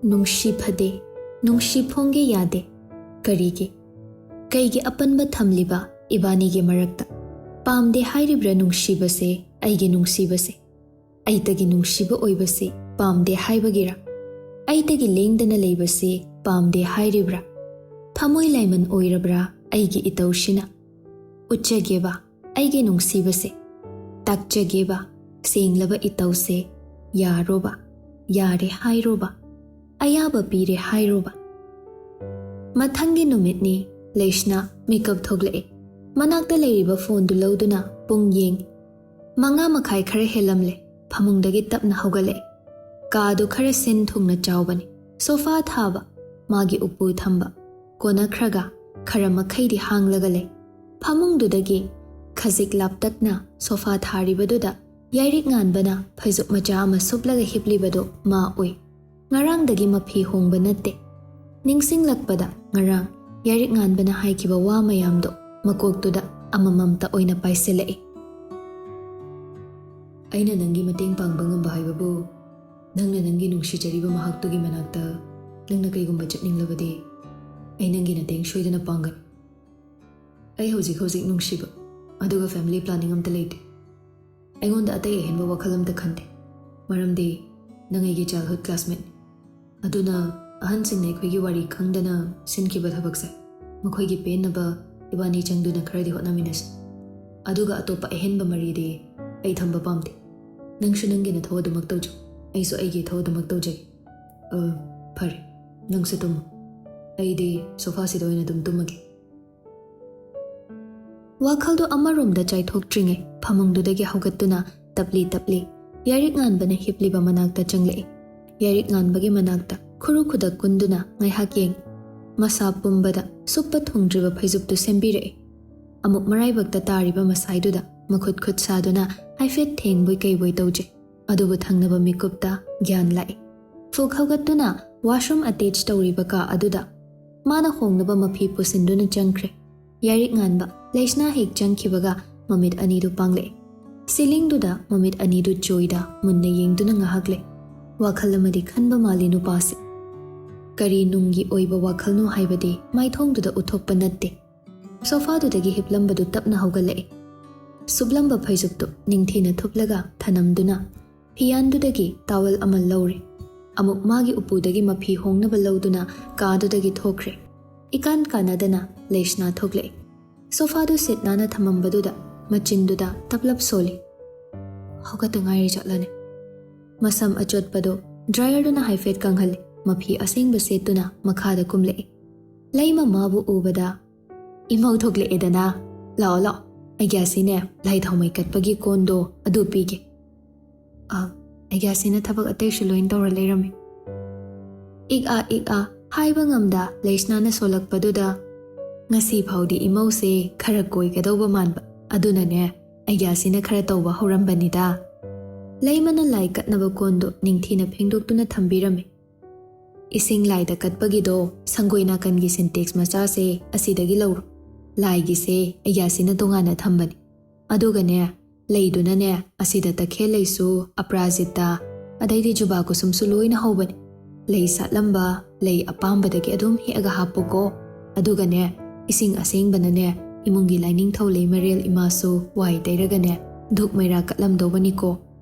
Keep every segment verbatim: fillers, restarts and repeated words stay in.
ꯅꯨꯡꯁꯤ ꯐꯗꯦ, ꯅꯨꯡꯁꯤ ꯐꯣꯡꯒꯦ ꯌꯥꯗꯦ꯫ ꯀꯔꯤꯒꯤ? ꯀꯩꯒꯤ ꯑꯄꯟꯕ ꯊꯝꯂꯤꯕ ꯏꯕꯥꯅꯤꯒꯤ ꯃꯔꯛꯇ? ꯄꯥꯝꯗꯦ ꯍꯥꯏꯔꯤꯕ꯭ꯔꯥ ꯅꯨꯡꯁꯤꯕꯁꯦ, ꯑꯩꯒꯤ ꯅꯨꯡꯁꯤꯕꯁꯦ? ꯑꯩꯇꯒꯤ ꯅꯨꯡꯁꯤꯕ ꯑꯣꯏꯕꯁꯦ ꯄꯥꯝꯗꯦ ꯍꯥꯏꯕꯒꯤꯔ? ꯑꯩꯇꯒꯤ ꯂꯦꯡꯗꯅ ꯂꯩꯕꯁꯦ ꯄꯥꯝꯗꯦ ꯍꯥꯏꯔꯤꯕ꯭ꯔꯥ? ꯊꯃꯣꯏ ꯂꯥꯏꯃꯟ ꯑꯣꯏꯔꯕ꯭ꯔꯥ ꯑꯩꯒꯤ ꯏꯇꯧꯁꯤꯅ? ꯎꯠꯆꯒꯦꯕ ꯑꯩꯒꯤ ꯅꯨꯡꯁꯤꯕꯁꯦ, ꯇꯥꯛꯆꯒꯦꯕ ꯁꯦꯡꯂꯕ ꯏꯇꯧꯁꯦ꯫ ꯌꯥꯔꯣꯕ, ꯌꯥꯔꯦ ꯍꯥꯏꯔꯣꯕ, ꯑꯌꯥꯕ ꯄꯤꯔꯦ ꯍꯥꯏꯔꯣꯕ꯫ ꯃꯊꯪꯒꯤ ꯅꯨꯃꯤꯠꯅꯤ꯫ ꯂꯩꯁꯅꯥ ꯃꯤꯀꯞ ꯊꯣꯛꯂꯛꯑꯦ꯫ ꯃꯅꯥꯛꯇ ꯂꯩꯔꯤꯕ ꯐꯣꯟꯗꯨ ꯂꯧꯗꯨꯅ ꯄꯨꯡ ꯌꯦꯡ꯫ ꯃꯉꯥ ꯃꯈꯥꯏ ꯈꯔ ꯍꯦꯜꯂꯝꯂꯦ꯫ ꯐꯃꯨꯡꯗꯒꯤ ꯇꯞꯅ ꯍꯧꯒꯠꯂꯛꯑꯦ꯫ ꯀꯥꯗꯨ ꯈꯔ ꯁꯤꯟ ꯊꯨꯡꯅ ꯆꯥꯎꯕꯅꯤ꯫ ꯁꯣꯐꯥ ꯊꯥꯕ, ꯃꯥꯒꯤ ꯎꯄꯨ ꯊꯝꯕ, ꯀꯣꯟꯅꯈ꯭ꯔꯒ ꯈꯔ ꯃꯈꯩꯗꯤ ꯍꯥꯡꯂꯒ ꯂꯩ꯫ ꯐꯃꯨꯡꯗꯨꯗꯒꯤ ꯈꯖꯤꯛ ꯂꯥꯞꯇꯛꯅ ꯁꯣꯐꯥ ꯊꯥꯔꯤꯕꯗꯨꯗ ꯌꯥꯏꯔꯤꯛ ꯉꯥꯟꯕꯅ ꯐꯩꯖꯨꯞ ꯃꯆꯥ ꯑꯃ ꯁꯨꯞꯂꯒ ꯍꯤꯞꯂꯤꯕꯗꯨ ꯃꯥ ꯎꯏ꯫ ꯉꯔꯥꯡꯗꯒꯤ ꯃꯐꯤ ꯍꯣꯡꯕ ꯅꯠꯇꯦ꯫ ꯅꯤꯡꯁꯤꯡꯂꯛꯄꯗ ꯉꯔꯥꯡ ꯌꯥꯏꯔꯤꯛ ꯉꯥꯟꯕꯅ ꯍꯥꯏꯈꯤꯕ ꯋꯥ ꯃꯌꯥꯝꯗꯣ ꯃꯀꯣꯛꯇꯨꯗ ꯑꯃꯃꯝꯇ ꯑꯣꯏꯅ ꯄꯥꯏꯁꯤꯜꯂꯛꯏ꯫ ꯑꯩꯅ ꯅꯪꯒꯤ ꯃꯇꯦꯡ ꯄꯥꯡꯕ ꯉꯝꯕ ꯍꯥꯏꯕꯕꯨ, ꯅꯪꯅ ꯅꯪꯒꯤ ꯅꯨꯡꯁꯤꯖꯔꯤꯕ ꯃꯍꯥꯛꯇꯨꯒꯤ ꯃꯅꯥꯛꯇ ꯅꯪꯅ ꯀꯩꯒꯨꯝꯕ ꯆꯠꯅꯤꯡꯂꯕꯗꯤ, ꯑꯩ ꯅꯪꯒꯤ ꯃꯇꯦꯡ ꯁꯣꯏꯗꯅ ꯄꯥꯡꯒꯅꯤ꯫ ꯑꯩ ꯍꯧꯖꯤꯛ ꯍꯧꯖꯤꯛ ꯅꯨꯡꯁꯤꯕ, ꯑꯗꯨꯒ family planning ꯑꯝꯇ ꯂꯩꯇꯦ꯫ ꯑꯩꯉꯣꯟꯗ ꯑꯇꯩ ꯑꯍꯦꯟꯕ ꯋꯥꯈꯜ ꯑꯝꯇ ꯈꯟꯗꯦ, ꯃꯔꯝꯗꯤ ꯅꯪ ꯑꯩꯒꯤ childhood classmate꯫ ꯑꯗꯨꯅ ꯑꯍꯟꯁꯤꯡꯅ ꯑꯩꯈꯣꯏꯒꯤ ꯋꯥꯔꯤ ꯈꯪꯗꯅ ꯁꯤꯟꯈꯤꯕ ꯊꯕꯛꯁꯦ, ꯃꯈꯣꯏꯒꯤ ꯄꯦꯟꯅꯕ ꯏꯕꯥꯅꯤ ꯆꯪꯗꯨꯅ ꯈꯔꯗꯤ ꯍꯣꯠꯅꯃꯤꯟꯅꯁꯤ꯫ ꯑꯗꯨꯒ ꯑꯇꯣꯞꯄ ꯑꯍꯦꯟꯕ ꯃꯔꯤꯗꯤ ꯑꯩ ꯊꯝꯕ ꯄꯥꯝꯗꯦ꯫ ꯅꯪꯁꯨ ꯅꯪꯒꯤ ꯅꯊꯧ ꯑꯗꯨꯃꯛ ꯇꯧꯖꯧ, ꯑꯩꯁꯨ ꯑꯩꯒꯤ ꯏꯊꯧ ꯑꯗꯨꯃꯛ ꯇꯧꯖꯒꯦ꯫ ꯑ, ꯐꯔꯦ, ꯅꯪꯁꯨ ꯇꯨꯝꯃꯨ꯫ ꯑꯩꯗꯤ ꯁꯣꯐꯥꯁꯤꯗ ꯑꯣꯏꯅ ꯑꯗꯨꯝ ꯇꯨꯝꯃꯒꯦ꯫ ꯋꯥꯈꯜꯗꯨ ꯑꯃꯔꯣꯝꯗ ꯆꯥꯏꯊꯣꯛꯇ꯭ꯔꯤꯉꯩ ꯐꯃꯨꯡꯗꯨꯗꯒꯤ ꯍꯧꯒꯠꯇꯨꯅ ꯇꯞꯂꯤ ꯇꯞꯂꯤ ꯌꯥꯏꯔꯤꯛ ꯉꯥꯟꯕꯅ ꯍꯤꯞꯂꯤꯕ ꯃꯅꯥꯛꯇ ꯆꯪꯂꯛꯏ꯫ ꯌꯥꯏꯔꯤꯛ ꯉꯥꯟꯕꯒꯤ ꯃꯅꯥꯛꯇ ꯈꯨꯔꯨ ꯈꯨꯗꯛ ꯀꯨꯟꯗꯨꯅ ꯉꯥꯏꯍꯥꯛ ꯌꯦꯡ꯫ ꯃꯁꯥ ꯄꯨꯝꯕꯗ ꯁꯨꯞꯄ ꯊꯨꯡꯗ꯭ꯔꯤꯕ ꯐꯩꯖꯨꯞꯇꯨ ꯁꯦꯝꯕꯤꯔꯛꯏ꯫ ꯑꯃꯨꯛ ꯃꯔꯥꯏꯕꯛꯇ ꯇꯥꯔꯤꯕ ꯃꯁꯥꯏꯗꯨꯗ ꯃꯈꯨꯠ ꯈꯨꯠ ꯁꯥꯗꯨꯅ ꯍꯥꯏꯐꯦꯠ ꯊꯦꯡꯕꯣꯏ ꯀꯩꯕꯣꯏ ꯇꯧꯖꯩ꯫ ꯑꯗꯨꯕꯨ ꯊꯪꯅꯕ ꯃꯤꯀꯨꯞꯇ ꯒ꯭ꯌꯥꯟ ꯂꯥꯛꯏ꯫ ꯐꯨꯛ ꯍꯧꯒꯠꯇꯨꯅ washroom attach ꯇꯧꯔꯤꯕ ꯀꯥ ꯑꯗꯨꯗ ꯃꯥꯅ ꯍꯣꯡꯅꯕ ꯃꯐꯤ ꯄꯨꯁꯤꯟꯗꯨꯅ ꯆꯪꯈ꯭ꯔꯦ꯫ ꯌꯥꯏꯔꯤꯛ ꯉꯥꯟꯕ ꯂꯩꯁꯅꯥ ꯍꯦꯛ ꯆꯪꯈꯤꯕꯒ ꯃꯃꯤꯠ ꯑꯅꯤꯗꯨ ꯄꯥꯡꯂꯛꯏ꯫ Ceiling ꯗꯨꯗ ꯃꯃꯤꯠ ꯑꯅꯤꯗꯨ ꯆꯣꯏꯗ ꯃꯨꯟꯅ ꯌꯦꯡꯗꯨꯅ ꯉꯥꯏꯍꯥꯛ ꯂꯩ꯫ ꯋꯥꯈꯜ ꯑꯃꯗꯤ ꯈꯟꯕ ꯃꯥꯜꯂꯤ ꯅꯨꯄꯥꯁꯦ꯫ ꯀꯔꯤ ꯅꯨꯡꯒꯤ ꯑꯣꯏꯕ ꯋꯥꯈꯜꯅꯣ ꯍꯥꯏꯕꯗꯤ ꯃꯥꯏꯊꯣꯡꯗꯨꯗ ꯎꯠꯊꯣꯛꯄ ꯅꯠꯇꯦ꯫ ꯁꯣꯐꯥꯗꯨꯗꯒꯤ ꯍꯤꯞꯂꯝꯕꯗꯨ ꯇꯞꯅ ꯍꯧꯒꯠꯂꯛꯏ꯫ ꯁꯨꯞꯂꯝꯕ ꯐꯩꯖꯨꯞꯇꯨ ꯅꯤꯡꯊꯤꯅ ꯊꯨꯞꯂꯒ ꯊꯅꯝꯗꯨꯅ ꯐꯤꯌꯥꯟꯗꯨꯗꯒꯤ ꯇꯥꯋꯦꯜ ꯑꯃ ꯂꯧꯔꯦ꯫ ꯑꯃꯨꯛ ꯃꯥꯒꯤ ꯎꯄꯨꯗꯒꯤ ꯃꯐꯤ ꯍꯣꯡꯅꯕ ꯂꯧꯗꯨꯅ ꯀꯥꯗꯨꯗꯒꯤ ꯊꯣꯛꯈ꯭ꯔꯦ꯫ ꯏꯀꯥꯟ ꯀꯥꯟꯅꯗꯅ ꯂꯩꯁꯅꯥ ꯊꯣꯛꯂꯛꯏ꯫ ꯁꯣꯐꯥꯗꯨ ꯁꯤꯠ ꯅꯥꯟꯅ ꯊꯝꯃꯝꯕꯗꯨꯗ ꯃꯆꯤꯟꯗꯨꯗ ꯇꯞꯂꯞ ꯁꯣꯜꯂꯤ꯫ ꯍꯧꯒꯠꯇ ꯉꯥꯏꯔꯤ ꯆꯠꯂꯅꯤ꯫ ꯃꯁꯝ ꯑꯆꯣꯠꯄꯗꯨ ꯗ꯭ꯔꯥꯏꯌꯔꯗꯨꯅ ꯍꯥꯏꯐꯦꯠ ꯀꯪꯍꯜꯂꯤ꯫ ꯃꯐꯤ ꯑꯁꯦꯡꯕ ꯁꯦꯠꯇꯨꯅ ꯃꯈꯥꯗ ꯀꯨꯝꯂꯛꯏ꯫ ꯂꯩꯃ ꯃꯥꯕꯨ ꯎꯕꯗ, "ꯏꯃꯧ ꯊꯣꯛꯂꯛꯑꯦꯗꯅ꯫ ꯂꯥꯛꯑꯣ, ꯂꯥꯛꯑꯣ꯫ ꯑꯩꯒꯤ ꯑꯁꯤꯅꯦ, ꯂꯥꯏ ꯊꯥꯎꯃꯩ ꯀꯠꯄꯒꯤ ꯀꯣꯟꯗꯣ ꯑꯗꯨ ꯄꯤꯒꯦ꯫" "ꯑ, ꯑꯩꯒꯤ ꯑꯁꯤꯅ ꯊꯕꯛ ꯑꯇꯩꯁꯨ ꯂꯣꯏꯅ ꯇꯧꯔ ꯂꯩꯔꯝꯃꯤ꯫" ꯏꯛ ꯑꯥ, ꯏꯛ ꯑꯥ ꯍꯥꯏꯕ ꯉꯝꯗ ꯂꯩꯁꯅꯥꯅ ꯁꯣꯜꯂꯛꯄꯗꯨꯗ, "ꯉꯁꯤ ꯐꯥꯎꯗꯤ ꯏꯃꯧꯁꯦ ꯈꯔ ꯀꯣꯏꯒꯗꯧꯕ ꯃꯥꯟꯕ꯫ ꯑꯗꯨꯅꯅꯦ, ꯑꯩꯒꯤ ꯑꯁꯤꯅ ꯈꯔ ꯇꯧꯕ ꯍꯧꯔꯝꯕꯅꯤꯗ꯫" ꯂꯩꯃꯅ ꯂꯥꯏ ꯀꯠꯅꯕ ꯀꯣꯟꯗꯨ ꯅꯤꯡꯊꯤꯅ ꯐꯦꯡꯗꯣꯛꯇꯨꯅ ꯊꯝꯕꯤꯔꯝꯃꯤ꯫ "ꯏꯁꯤꯡ ꯂꯥꯏꯗ ꯀꯠꯄꯒꯤꯗꯣ ꯁꯪꯒꯣꯏ ꯅꯥꯀꯟꯒꯤ ꯁꯤꯟꯇꯦꯛꯁ ꯃꯆꯥꯁꯦ ꯑꯁꯤꯗꯒꯤ ꯂꯧꯔꯣ꯫ ꯂꯥꯏꯒꯤꯁꯦ ꯑꯩꯒꯤ ꯑꯁꯤꯅ ꯇꯣꯉꯥꯟꯅ ꯊꯝꯕꯅꯤ꯫ ꯑꯗꯨꯒꯅꯦ, ꯂꯩꯗꯨꯅꯅꯦ, ꯑꯁꯤꯗ ꯇꯈꯦꯜ ꯂꯩꯁꯨ, ꯑꯄꯔꯥꯖꯤꯇꯥ, ꯑꯗꯩꯗꯤ ꯖꯨꯕꯥ ꯀꯨꯁꯨꯝꯁꯨ ꯂꯣꯏꯅ ꯍꯧꯕꯅꯤ꯫ ꯂꯩ ꯁꯥꯠꯂꯝꯕ, ꯂꯩ ꯑꯄꯥꯝꯕꯗꯒꯤ ꯑꯗꯨꯝ ꯍꯦꯛꯑꯒ ꯍꯥꯞꯄꯨꯀꯣ꯫ ꯑꯗꯨꯒꯅꯦ, ꯏꯁꯤꯡ ꯑꯁꯦꯡꯕꯅꯅꯦ, ꯏꯃꯨꯡꯒꯤ ꯂꯥꯏꯅꯤꯡꯊꯧ ꯂꯩꯃꯔꯦꯜ ꯏꯃꯥꯁꯨ ꯋꯥꯏ ꯇꯩꯔꯒꯅꯦ, ꯙꯨꯛ ꯃꯩꯔꯥ ꯀꯠꯂꯝꯗꯧꯕꯅꯤꯀꯣ꯫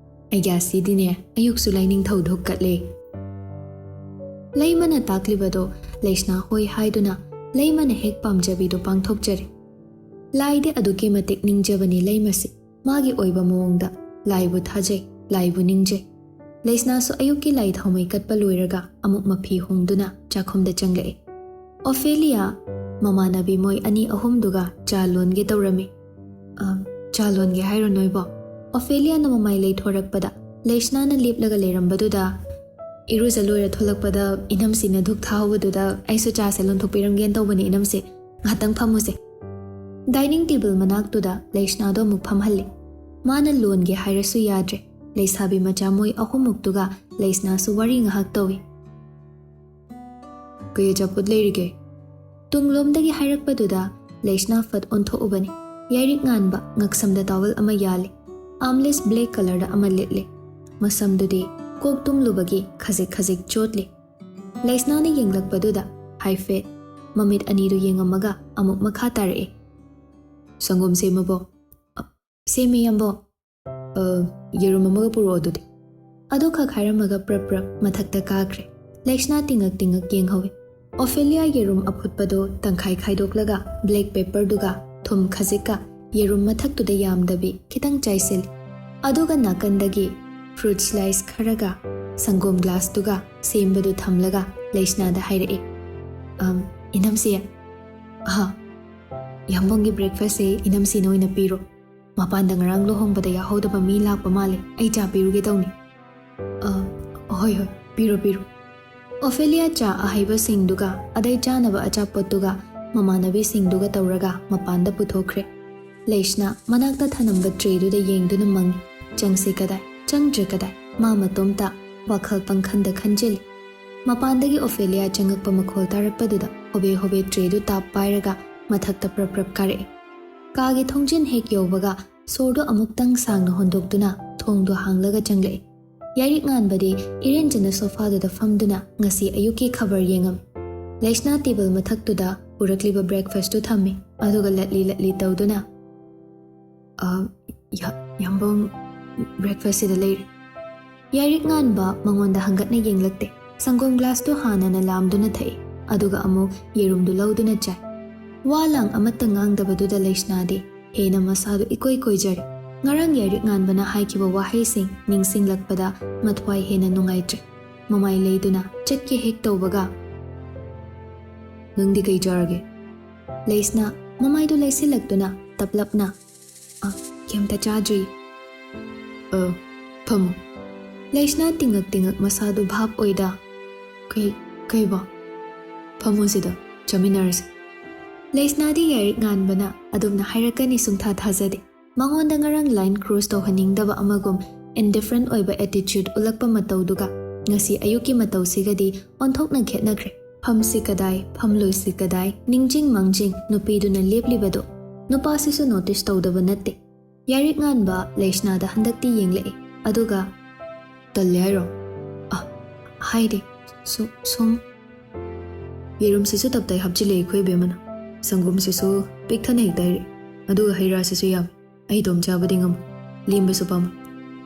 ꯑꯩꯒꯤ ꯑꯁꯤꯗꯤꯅꯦ, ꯑꯌꯨꯛꯁꯨ ꯂꯥꯏꯅꯤꯡꯊꯧ ꯙꯨꯛ ꯀꯠꯂꯦ꯫" ꯂꯩꯃꯅ ꯇꯥꯛꯂꯤꯕꯗꯣ ꯂꯩꯁꯅꯥ ꯍꯣꯏ ꯍꯥꯏꯗꯨꯅ ꯂꯩꯃꯅ ꯍꯦꯛ ꯄꯥꯝꯖꯕꯤꯗꯣ ꯄꯥꯡꯊꯣꯛꯆꯔꯦ꯫ ꯂꯥꯏꯗꯤ ꯑꯗꯨꯛꯀꯤ ꯃꯇꯤꯛ ꯅꯤꯡꯖꯕꯅꯤ ꯂꯩꯃꯁꯤ꯫ ꯃꯥꯒꯤ ꯑꯣꯏꯕ ꯃꯑꯣꯡꯗ ꯂꯥꯏꯕꯨ ꯊꯥꯖꯩ, ꯂꯥꯏꯕꯨ ꯅꯤꯡꯖꯩ꯫ ꯂꯩꯁꯅꯥꯁꯨ ꯑꯌꯨꯛꯀꯤ ꯂꯥꯏ ꯊꯥꯎꯃꯩ ꯀꯠꯄ ꯂꯣꯏꯔꯒ ꯑꯃꯨꯛ ꯃꯐꯤ ꯍꯣꯡꯗꯨꯅ ꯆꯥꯛꯈꯨꯝꯗ ꯆꯪꯂꯛꯏ꯫ ꯑꯣꯐꯦꯂꯤꯌꯥ ꯃꯃꯥꯟꯅꯕꯤ ꯃꯣꯏ ꯑꯅꯤ ꯑꯍꯨꯝꯗꯨꯒ ꯆꯥ ꯂꯣꯟꯒꯦ ꯇꯧꯔꯝꯃꯤ꯫ "ꯑ, ꯆꯥ ꯂꯣꯟꯒꯦ ꯍꯥꯏꯔꯣ ꯅꯣꯏꯕꯣ?" ꯑꯣꯐꯦꯂꯤꯌꯥꯅ ꯃꯃꯥꯏ ꯂꯩꯊꯣꯔꯛꯄꯗ ꯂꯩꯁꯅꯥꯅ ꯂꯦꯞꯂꯒ ꯂꯩꯔꯝꯕꯗꯨꯗ, "ꯏꯔꯨꯖ ꯂꯣꯏꯔ ꯊꯣꯛꯂꯛꯄꯗ ꯏꯅꯝꯁꯤꯅ ꯙꯨꯛ ꯊꯥꯍꯧꯕꯗꯨꯗ ꯑꯩꯁꯨ ꯆꯥꯁꯦ ꯂꯣꯟꯊꯣꯛꯄꯤꯔꯝꯒꯦꯅ ꯇꯧꯕꯅꯦ ꯏꯅꯝꯁꯦ꯫ ꯉꯥꯏꯍꯥꯛꯇꯪ ꯐꯝꯃꯨꯁꯦ꯫" ꯗꯥꯏꯅꯤꯡ ꯇꯦꯕꯜ ꯃꯅꯥꯛꯇꯨꯗ ꯂꯩꯁꯅꯥꯗꯣ ꯑꯃꯨꯛ ꯐꯝꯍꯜꯂꯤ꯫ ꯃꯥꯅ ꯂꯣꯟꯒꯦ ꯍꯥꯏꯔꯁꯨ ꯌꯥꯗ꯭ꯔꯦ꯫ ꯂꯩꯁꯥꯕꯤ ꯃꯆꯥ ꯃꯣꯏ ꯑꯍꯨꯝꯃꯨꯛꯇꯨꯒ ꯂꯩꯁꯅꯥꯁꯨ ꯋꯥꯔꯤ ꯉꯥꯏꯍꯥꯛ ꯇꯧꯏ꯫ "ꯀꯩ ꯑꯆꯥꯄꯣꯠ ꯂꯩꯔꯤꯒꯦ?" ꯇꯨꯡꯂꯣꯝꯗꯒꯤ ꯍꯥꯏꯔꯛꯄꯗꯨꯗ ꯂꯩꯁꯅꯥ ꯐꯠ ꯑꯣꯟꯊꯣꯛꯎꯕꯅꯤ꯫ ꯌꯥꯏꯔꯤꯛ ꯉꯥꯟꯕ ꯉꯛꯁꯝꯗ ꯇꯥꯋꯦꯜ ꯑꯃ ꯌꯥꯜꯂꯤ꯫ ꯑꯥꯝꯂꯦꯁ ꯕ꯭ꯂꯦꯛ ꯀꯂꯔꯗ ꯑꯃ ꯂꯤꯠꯂꯤ꯫ ꯃꯁꯝꯗꯨꯗꯤ ꯀꯣꯛ ꯇꯨꯝꯂꯨꯕꯒꯤ ꯈꯖꯤꯛ ꯈꯖꯤꯛ ꯆꯣꯠꯂꯤ꯫ ꯂꯩꯁꯅꯥꯅ ꯌꯦꯡꯂꯛꯄꯗꯨꯗ ꯍꯥꯏꯐꯦꯠ ꯃꯃꯤꯠ ꯑꯅꯤꯗꯨ ꯌꯦꯡꯉꯝꯃꯒ ꯑꯃꯨꯛ ꯃꯈꯥ ꯇꯥꯔꯛꯑꯦ꯫ "ꯁꯪꯒꯣꯝ ꯁꯦꯝꯃꯕꯣ?" "ꯑ, ꯁꯦꯝꯃꯦ, ꯌꯥꯝꯕꯣ꯫ ꯑ, ꯌꯦꯔꯨꯝ ꯑꯃꯒ ꯄꯨꯔꯛꯑꯣ ꯑꯗꯨꯗꯤ꯫" ꯑꯗꯨꯈꯛ ꯍꯥꯏꯔꯝꯃꯒ ꯄ꯭ꯔꯞ ꯄ꯭ꯔꯞ ꯃꯊꯛꯇ ꯀꯥꯈ꯭ꯔꯦ꯫ ꯂꯩꯁꯅꯥ ꯇꯤꯡꯉꯛ ꯇꯤꯡꯉꯛ ꯌꯦꯡꯍꯧꯏ꯫ ꯑꯣꯐꯦꯂꯤꯌꯥ ꯌꯦꯔꯨꯝ ꯑꯐꯨꯠꯄꯗꯣ ꯇꯪꯈꯥꯏ ꯈꯥꯏꯗꯣꯛꯂꯒ ꯕ꯭ꯂꯦꯛ ꯄꯦꯄꯔꯗꯨꯒ ꯊꯨꯝ ꯈꯖꯤꯛꯀ ꯌꯦꯔꯨꯝ ꯃꯊꯛꯇꯨꯗ ꯌꯥꯝꯗꯕꯤ ꯈꯤꯇꯪ ꯆꯥꯏꯁꯤꯜꯂꯤ꯫ ꯑꯗꯨꯒ ꯅꯥꯀꯟꯗꯒꯤ ꯐ꯭ꯔꯨꯠ ꯁ꯭ꯂꯥꯏꯁ ꯈꯔꯒ ꯁꯪꯒꯣꯝ ꯒ꯭ꯂꯥꯁꯇꯨꯒ ꯁꯦꯝꯕꯗꯨ ꯊꯝꯂꯒ ꯂꯩꯁꯅꯥꯗ ꯍꯥꯏꯔꯛꯑꯦ, "ꯑꯝ, ꯏꯅꯝꯁꯤ, ꯑꯍ, ꯌꯥꯝꯕꯣꯡꯒꯤ ꯕ꯭ꯔꯦꯛꯐꯥꯁꯁꯦ ꯏꯅꯝꯁꯤꯅ ꯑꯣꯏꯅ ꯄꯤꯔꯣ꯫ ꯃꯄꯥꯟꯗ ꯉꯔꯥꯡ ꯂꯨꯍꯣꯡꯕꯗ ꯌꯥꯎꯍꯧꯗꯕ ꯃꯤ ꯂꯥꯛꯄ ꯃꯥꯜꯂꯦ, ꯑꯩ ꯆꯥ ꯄꯤꯔꯨꯒꯦ ꯇꯧꯅꯤ꯫" "ꯑ, ꯍꯣꯏ, ꯍꯣꯏ, ꯄꯤꯔꯣ, ꯄꯤꯔꯣ꯫" ꯑꯣꯐꯦꯂꯤꯌꯥ ꯆꯥ ꯑꯍꯩꯕꯁꯤꯡꯗꯨꯒ ꯑꯗꯩ ꯆꯥꯅꯕ ꯑꯆꯥꯄꯣꯠꯇꯨꯒ ꯃꯃꯥꯟꯅꯕꯤꯁꯤꯡꯗꯨꯒ ꯇꯧꯔꯒ ꯃꯄꯥꯟꯗ ꯄꯨꯊꯣꯛꯈ꯭ꯔꯦ꯫ ꯂꯩꯁꯅꯥ ꯃꯅꯥꯛꯇ ꯊꯅꯝꯕ ꯇ꯭ꯔꯦꯗꯨꯗ ꯌꯦꯡꯗꯨꯅ ꯃꯪꯉꯤ꯫ ꯆꯪꯁꯤ ꯀꯗꯥꯏ, ꯆꯪꯗ꯭ꯔꯦ ꯀꯗꯥꯏ, ꯃꯥ ꯃꯇꯣꯝꯇ ꯋꯥꯈꯜ ꯄꯪꯈꯟꯗ ꯈꯟꯖꯤꯜꯂꯤ꯫ ꯃꯄꯥꯟꯗꯒꯤ ꯑꯣꯐꯦꯂꯤꯌꯥ ꯆꯪꯉꯛꯄ ꯃꯈꯣꯜ ꯇꯥꯔꯛꯄꯗꯨꯗ ꯍꯣꯕꯦ ꯍꯣꯕꯦ ꯇ꯭ꯔꯦꯗꯨ ꯇꯥꯞ ꯄꯥꯏꯔꯒ ꯃꯊꯛꯇ ꯄ꯭ꯔꯞ ꯄ꯭ꯔꯞ ꯀꯥꯔꯛꯑꯦ꯫ ꯀꯥꯒꯤ ꯊꯣꯡꯖꯤꯟ ꯍꯦꯛ ꯌꯧꯕꯒ ꯁꯣꯔꯗꯨ ꯑꯃꯨꯛꯇꯪ ꯁꯥꯡꯅ ꯍꯣꯟꯗꯣꯛꯇꯨꯅ ꯊꯣꯡꯗꯨ ꯍꯥꯡꯂꯒ ꯆꯪꯂꯛꯏ꯫ ꯌꯥꯏꯔꯤꯛ ꯉꯥꯟꯕꯗꯤ ꯏꯔꯦꯟꯖꯅ ꯁꯣꯐꯥꯗꯨꯗ ꯐꯝꯗꯨꯅ ꯉꯁꯤ ꯑꯌꯨꯛꯀꯤ ꯈꯕꯔ ꯌꯦꯡꯉꯝꯃꯤ꯫ ꯂꯩꯁꯅꯥ ꯇꯦꯕꯜ ꯃꯊꯛꯇꯨꯗ ꯄꯨꯔꯛꯂꯤꯕ ꯕ꯭ꯔꯦꯛꯐꯥꯁꯇꯨ ꯊꯝꯃꯤ, ꯑꯗꯨꯒ ꯂꯠꯂꯤ ꯂꯠꯂꯤ ꯇꯧꯗꯨꯅ, "ꯑ, ꯌꯥ-, ꯌꯥꯝꯕꯣꯡ ꯕ꯭ꯔꯦꯛꯐꯥꯁꯁꯤꯗ ꯂꯩꯔꯦ꯫" ꯌꯥꯏꯔꯤꯛ ꯉꯥꯟꯕ ꯃꯉꯣꯟꯗ ꯍꯪꯒꯠꯅ ꯌꯦꯡꯂꯛꯇꯦ꯫ ꯁꯪꯒꯣꯝ ꯒ꯭ꯂꯥꯁꯇꯨ ꯍꯥꯟꯅꯅ ꯂꯥꯝꯗꯨꯅ ꯊꯛꯏ, ꯑꯗꯨꯒ ꯑꯃꯨꯛ ꯌꯦꯔꯨꯝꯗꯨ ꯂꯧꯗꯨꯅ ꯆꯥꯏ꯫ ꯋꯥ ꯂꯥꯡ ꯑꯃꯠꯇ ꯉꯥꯡꯗꯕꯗꯨꯗ ꯂꯩꯁꯅꯥꯗꯤ ꯍꯦꯟꯅ ꯃꯁꯥꯗꯨ ꯏꯀꯣꯏ ꯀꯣꯏꯖꯔꯦ꯫ ꯉꯔꯥꯡ ꯌꯥꯏꯔꯤꯛ ꯉꯥꯟꯕꯅ ꯍꯥꯏꯈꯤꯕ ꯋꯥꯍꯩꯁꯤꯡ ꯅꯤꯡꯁꯤꯡꯂꯛꯄꯗ ꯃꯊ꯭ꯋꯥꯏ ꯍꯦꯟꯅ ꯅꯨꯡꯉꯥꯏꯇ꯭ꯔꯦ꯫ ꯃꯃꯥꯏ ꯂꯩꯗꯨꯅ ꯆꯠꯀꯦ ꯍꯦꯛ ꯇꯧꯕꯒ, "ꯅꯪꯗꯤ ꯀꯩ ꯆꯥꯔꯒꯦ?" ꯂꯩꯁꯅꯥ ꯃꯃꯥꯏꯗꯨ ꯂꯩꯁꯤꯜꯂꯛꯇꯨꯅ ꯇꯞꯂꯞꯅ, "ꯑ, ꯀꯩꯝꯇ ꯆꯥꯗ꯭ꯔꯤ꯫" "ꯑ, ꯐꯝꯃꯨ꯫" ꯂꯩꯁꯅꯥ ꯇꯤꯡꯉꯛ ꯇꯤꯡꯉꯛ ꯃꯁꯥꯗꯨ ꯚꯥꯞ ꯑꯣꯏꯗ, "ꯀꯩ, ꯀꯩꯕꯣ?" "ꯐꯝꯃꯨ ꯁꯤꯗ, ꯆꯥꯃꯤꯟꯅꯔꯁꯤ꯫" ꯂꯩꯁꯅꯥꯗꯤ ꯌꯥꯏꯔꯤꯛ ꯉꯥꯟꯕꯅ ꯑꯗꯨꯝꯅ ꯍꯥꯏꯔꯛꯀꯅꯤ ꯁꯨꯡꯊꯥ ꯊꯥꯖꯗꯦ꯫ ꯃꯉꯣꯟꯗ ꯉꯔꯥꯡ ꯂꯥꯏꯟ ꯀ꯭ꯔꯣꯁ ꯇꯧꯍꯟꯅꯤꯡꯗꯕ ꯑꯃꯒꯨꯝ ꯏꯟꯗꯤꯐꯔꯦꯟ ꯑꯣꯏꯕ ꯑꯦꯇꯤꯆ꯭ꯌꯨꯠ ꯎꯠꯂꯛꯄ ꯃꯇꯧꯗꯨꯒ ꯉꯁꯤ ꯑꯌꯨꯛꯀꯤ ꯃꯇꯧꯁꯤꯒꯗꯤ ꯑꯣꯟꯊꯣꯛꯅ ꯈꯦꯠꯅꯈ꯭ꯔꯦ꯫ ꯐꯝꯁꯤ ꯀꯗꯥꯏ, ꯐꯝꯂꯣꯏꯁꯤ ꯀꯗꯥꯏ, ꯅꯤꯡꯖꯤꯡ ꯃꯥꯡꯖꯤꯡ ꯅꯨꯄꯤꯗꯨꯅ ꯂꯦꯞꯂꯤꯕꯗꯣ ꯅꯨꯄꯥꯁꯤꯁꯨ ꯅꯣꯇꯤꯁ ꯇꯧꯗꯕ ꯅꯠꯇꯦ꯫ ꯌꯥꯏꯔꯤꯛ ꯉꯥꯟꯕ ꯂꯩꯁꯅꯥꯗ ꯍꯟꯗꯛꯇꯤ ꯌꯦꯡꯂꯛꯏ, ꯑꯗꯨꯒ, "ꯇꯜꯂꯦ ꯍꯥꯏꯔꯣ?" "ꯑ, ꯍꯥꯏꯗꯦ, ꯁꯨ ꯁꯨꯝ꯫ ꯌꯦꯔꯨꯝꯁꯤꯁꯨ ꯇꯞꯇꯥꯏ ꯍꯥꯞꯆꯤꯜꯂꯦ ꯑꯩꯈꯣꯏ ꯏꯕꯦꯝꯃꯅ꯫ ꯁꯪꯒꯣꯝꯁꯤꯁꯨ ꯄꯤꯛ ꯊꯟꯅ ꯍꯦꯛꯇ ꯍꯩꯔꯛꯑꯦ꯫ ꯑꯗꯨꯒ ꯍꯩ ꯔꯥꯁꯤꯁꯨ ꯌꯥꯝꯃꯤ꯫ ꯑꯩ ꯏꯇꯣꯝ ꯆꯥꯕꯗꯤ ꯉꯝꯃꯣꯏ꯫ ꯂꯦꯝꯕꯁꯨ ꯄꯥꯝꯃꯣꯏ꯫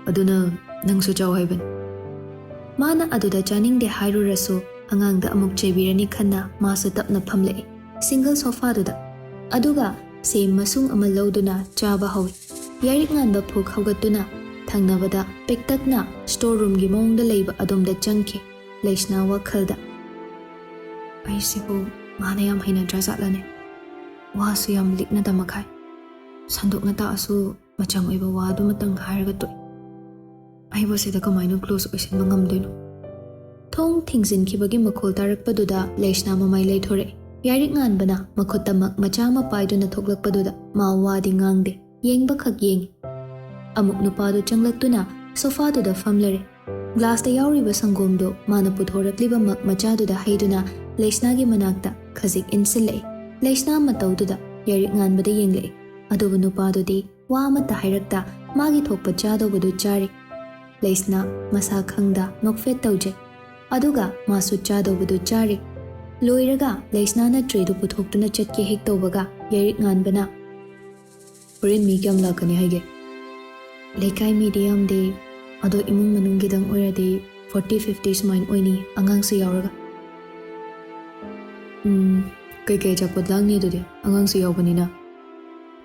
ꯑꯗꯨꯅ ꯅꯪꯁꯨ ꯆꯥꯎ ꯍꯥꯏꯕꯅꯤ꯫ ꯃꯥꯅ ꯑꯗꯨꯗ ꯆꯥꯅꯤꯡꯗꯦ ꯍꯥꯏꯔꯨꯔꯁꯨ ꯑꯉꯥꯡꯗ ꯑꯃꯨꯛ ꯆꯩꯕꯤꯔꯅꯤ ꯈꯟꯅ ꯃꯥꯁꯨ ꯇꯞꯅ ꯐꯝꯂꯛꯑꯦ ꯁꯤꯡꯒꯜ ꯁꯣꯐꯥꯗꯨꯗ꯫ ꯑꯗꯨꯒ ꯁꯦꯝ ꯃꯁꯨꯡ ꯑꯃ ꯂꯧꯗꯨꯅ ꯆꯥꯕ ꯍꯧꯏ꯫ ꯌꯥꯏꯔꯤꯛ ꯉꯥꯟꯕ ꯐꯨꯛ ꯍꯧꯒꯠꯇꯨꯅ ꯊꯪꯅꯕꯗ ꯄꯤꯛꯇꯛꯅ ꯁ꯭ꯇꯣꯔ ꯔꯨꯝꯒꯤ ꯃꯑꯣꯡꯗ ꯂꯩꯕ ꯑꯗꯣꯝꯗ ꯆꯪꯈꯤ꯫ ꯂꯩꯁꯅꯥ ꯋꯥꯈꯜꯗ, "ꯑꯩꯁꯤꯕꯨ ꯃꯥꯅ ꯌꯥꯝ ꯍꯩꯅꯗ꯭ꯔꯥ ꯖꯥꯠꯂꯅꯦ? ꯋꯥꯁꯨ ꯌꯥꯝ ꯂꯤꯛꯅ ꯇꯝꯃꯛꯈꯥꯏ꯫ ꯁꯟꯗꯣꯛꯅ ꯇꯥꯛꯑꯁꯨ ꯃꯆꯪ ꯑꯣꯏꯕ ꯋꯥ ꯑꯗꯨꯃꯇꯪ ꯍꯥꯏꯔꯒ ꯇꯣꯛꯏ꯫ ꯑꯩꯕꯨ ꯁꯤꯗ ꯀꯃꯥꯏꯅ ꯀ꯭ꯂꯣꯁ ꯑꯣꯏꯁꯤꯟꯕ ꯉꯝꯗꯣꯏꯅꯣ?" ꯊꯣꯡ ꯊꯤꯡꯖꯤꯟꯈꯤꯕꯒꯤ ꯃꯈꯣꯜ ꯇꯥꯔꯛꯄꯗꯨꯗ ꯂꯩꯁꯅꯥ ꯃꯃꯥꯏ ꯂꯩꯊꯣꯔꯛꯏ꯫ ꯌꯥꯏꯔꯤꯛ ꯉꯥꯟꯕꯅ ꯃꯈꯨꯠꯇ ꯃꯛ ꯃꯆꯥ ꯑꯃ ꯄꯥꯏꯗꯨꯅ ꯊꯣꯛꯂꯛꯄꯗꯨꯗ ꯃꯥ ꯋꯥꯗꯤ ꯉꯥꯡꯗꯦ, ꯌꯦꯡꯕ ꯈꯛ ꯌꯦꯡꯉꯤ꯫ ꯑꯃꯨꯛ ꯅꯨꯄꯥꯗꯨ ꯆꯪꯂꯛꯇꯨꯅ ꯁꯣꯐꯥꯗꯨꯗ ꯐꯝꯂꯔꯦ꯫ ꯒ꯭ꯂꯥꯁꯇ ꯌꯥꯎꯔꯤꯕ ꯁꯪꯒꯣꯝꯗꯨ ꯃꯥꯅ ꯄꯨꯊꯣꯔꯛꯂꯤꯕ ꯃꯛ ꯃꯆꯥꯗꯨꯗ ꯍꯩꯗꯨꯅ ꯂꯩꯁꯅꯥꯒꯤ ꯃꯅꯥꯛꯇ ꯈꯖꯤꯛ ꯏꯟꯁꯤꯜꯂꯛꯏ꯫ ꯂꯩꯁꯅꯥ ꯃꯇꯧꯗꯨꯗ ꯌꯥꯏꯔꯤꯛ ꯉꯥꯟꯕꯗ ꯌꯦꯡꯂꯛꯏ꯫ ꯑꯗꯨꯕꯨ ꯅꯨꯄꯥꯗꯨꯗꯤ ꯋꯥ ꯑꯃꯠꯇ ꯍꯥꯏꯔꯛꯇ ꯃꯥꯒꯤ ꯊꯣꯛꯄ ꯆꯥꯗꯧꯕꯗꯨ ꯆꯥꯔꯤ꯫ ꯂꯩꯁꯅꯥ ꯃꯁꯥ ꯈꯪꯗ ꯅꯣꯛꯐꯦꯠ ꯇꯧꯖꯩ꯫ ꯑꯗꯨꯒ ꯃꯥꯁꯨ ꯆꯥꯗꯧꯕꯗꯨ ꯆꯥꯔꯤ꯫ ꯂꯣꯏꯔꯒ ꯂꯩꯁꯅꯥꯅ ꯇ꯭ꯔꯦꯗꯨ ꯄꯨꯊꯣꯛꯇꯨꯅ ꯆꯠꯀꯦ ꯍꯦꯛ ꯇꯧꯕꯒ ꯌꯥꯏꯔꯤꯛ ꯉꯥꯟꯕꯅ, "ꯍꯣꯔꯦꯟ ꯃꯤ ꯀꯌꯥꯝ ꯂꯥꯛꯀꯅꯤ ꯍꯥꯏꯒꯦ?" "ꯂꯩꯀꯥꯏ ꯃꯤꯗꯤ ꯌꯥꯝꯗꯦ, ꯑꯗꯣ ꯏꯃꯨꯡ ꯃꯅꯨꯡꯒꯤꯗꯪ ꯑꯣꯏꯔꯗꯤ ꯐꯣꯔꯇꯤ ꯐꯤꯐꯇꯤ ꯁꯨꯃꯥꯏꯅ ꯑꯣꯏꯅꯤ, ꯑꯉꯥꯡꯁꯨ ꯌꯥꯎꯔꯒ꯫" "ꯎꯝ, ꯀꯩꯀꯩ ꯑꯆꯥꯄꯣꯠ ꯂꯥꯡꯅꯤ ꯑꯗꯨꯗꯤ, ꯑꯉꯥꯡꯁꯨ ꯌꯥꯎꯕꯅꯤꯅ?"